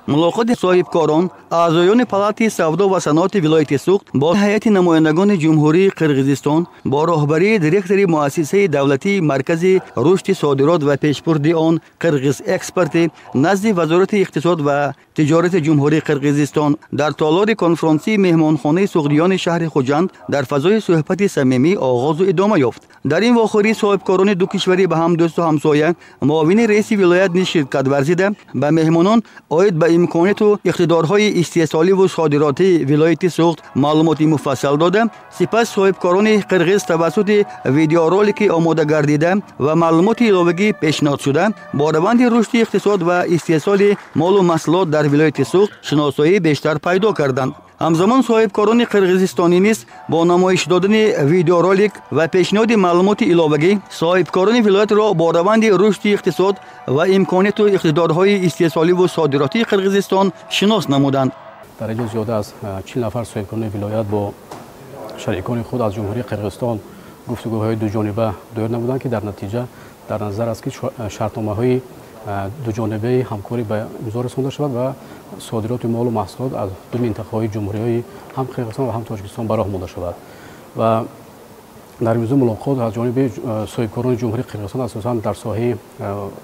Мулоқоти соҳибкорон, аъзоёни палатаи савдо ва саноати вилояти Суғд бо ҳайати намояндагони Ҷумҳурии Қирғизистон бо роҳбарии директори муассисаи давлатии Маркази рушди содирот ва пешбурди он «Қирғиз-Экспорти» назди Вазорати иқтисод ва тиҷорати Ҷумҳурии Қирғизистон дар толори конфронсии меҳмонхонаи Суғдиёни шаҳри Хуҷанд дар фазои суҳбати самимӣ оғозу идома ёфт. Дар ин вохӯрӣ соҳибкорони ду кишвари ба ҳам дӯсту ҳамсоя, муовини раиси вилоят низ ширкат варзида, ба меҳмонон оид ба имконияту иқтидорҳои истеҳсоливу содиротии вилояти Суғд маълумоти муфассал дода, сипас соҳибкорони қирғиз тавассути видеоролики омода гардида ва маълумоти иловагӣ пешниҳодшуда бо раванди рушди иқтисод ва истеҳсоли молу маҳсулот дар вилояти Суғд шиносоии бештар пайдо карданд. Ҳамзамон соҳибкорони қирғизистонӣ низ бо намоиш додани видеоролик ва пешниҳоди маълумоти иловагӣ соҳибкорони вилоятро бо раванди рушди иқтисод ва имконияту иқтидорҳои истеҳсоливу содиротии Қирғизистон шинос намуданд. Дар инҷо зиёда аз 40 нафар соҳибкорони вилоят бо шарикони худ аз Ҷумҳурии Қирғизистон гуфтугӯҳои дуҷониба доир намуданд, ки дар натиҷа дар назар аст, ки шартномаҳои дуҷонибаи ҳамкорӣ ба имзо расонда шавад ва содироти молу маҳсулот аз ду минтақаҳои ҷумҳуриҳои ҳам Қирғизистон ва ҳам Тоҷикистон ба роҳ монда шавад. Ва дар имрӯзи мулоқот аз ҷониби соҳибкорони Ҷумҳурии Қирғизистон асосан дар соҳаи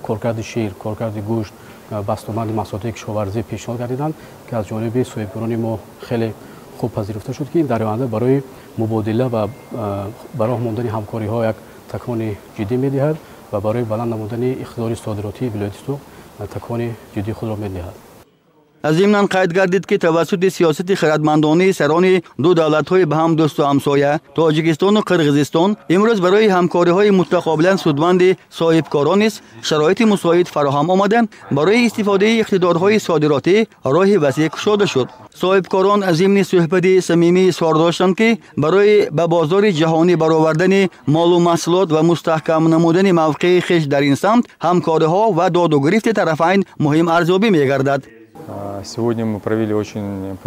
коркарди шир, коркарди гӯшт, бастоманди маҳсулоти кишоварзӣ пешниҳод гардиданд, ки аз ҷониби соҳибкорони мо хеле хуб пазируфта шуд, ки дар оянда барои мубодила ва ба роҳ мондани ҳамкориҳо як такони ҷиддӣ медиҳад ва барои баланд намудани иқтидори содиротии вилояти Суғд такони ҷиддии худро медиҳад. Зимнан қайд гардид, ки тавассути сиёсати хирадмандонаи сарони ду давлатҳои ба ҳам дӯсту ҳамсоя, Тоҷикистону Қирғизистон, имрӯз барои ҳамкориҳои мутақобилан судманди соҳибкорон низ шароити мусоид фароҳам омада, барои истифодаи иқтидорҳои содиротӣ роҳи васеъ кушода шуд. Соҳибкорон зимни суҳбати самимӣ изҳор доштанд, ки барои ба бозори ҷаҳонӣ баровардани молу маҳсулот ва мустаҳкам намудани мавқеи хеш дар ин самт ҳамкориҳо ва доду гирифти тарафайн муҳим арзёбӣ мегардад. Сегодня мы провели очень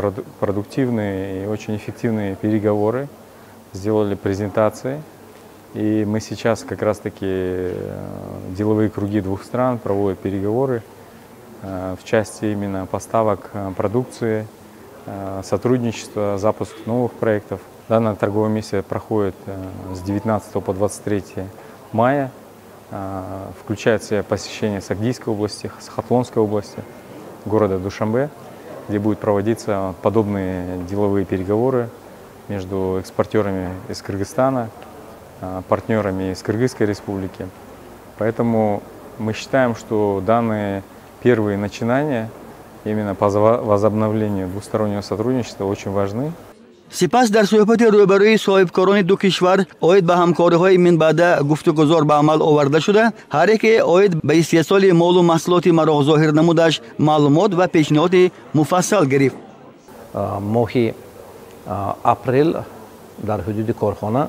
продуктивные и очень эффективные переговоры, сделали презентации. И мы сейчас как раз-таки деловые круги двух стран проводят переговоры в части именно поставок продукции, сотрудничества, запуск новых проектов. Данная торговая миссия проходит с 19 по 23 мая, включает в себя посещение Согдийской области, Хатлонской области, города Душанбе, где будут проводиться подобные деловые переговоры между экспортерами из Кыргызстана, партнерами из Кыргызской Республики. Поэтому мы считаем, что данные первые начинания именно по возобновлению двустороннего сотрудничества очень важны. Сипас дар суҳбати рӯбарӯи соҳибкорони ду кишвар оид ба ҳамкориҳои минбаъда гуфтугузор ба амал оварда шуда, ҳар яке оид ба истеҳсоли молу маҳсулоти мароқ зоҳир намудаш маълумот ва пешниҳоди муфассал гирифт. Моҳи апрел дар ҳудуди корхона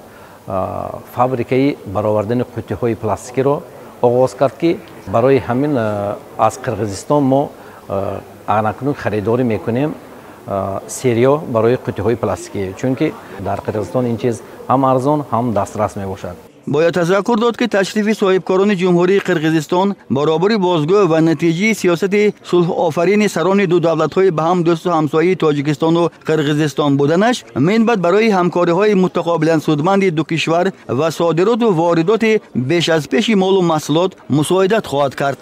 фабрикаи баровардани қуттиҳои пластикиро оғоз кард, ки барои ҳамин аз Қирғизистон мо анакнун харидорӣ мекунем сырьё барои қуттиҳои пластикӣ, чунки дар Қирғизистон ин чиз ҳам арзон, ҳам дастрас мебошад. Бояд тазаккур дод, ки ташрифи соҳибкорони Ҷумҳурии Қирғизистон баробари бозгӯ ва натиҷаи сиёсати сулҳофарини сарони ду давлатҳои ба ҳам дӯсту ҳамсояи Тоҷикистону Қирғизистон буданаш минбаъд барои ҳамкориҳои мутақобилан судманди ду кишвар ва содироту воридоти беш аз пеши молу маҳсулот мусоидат хоҳад кард.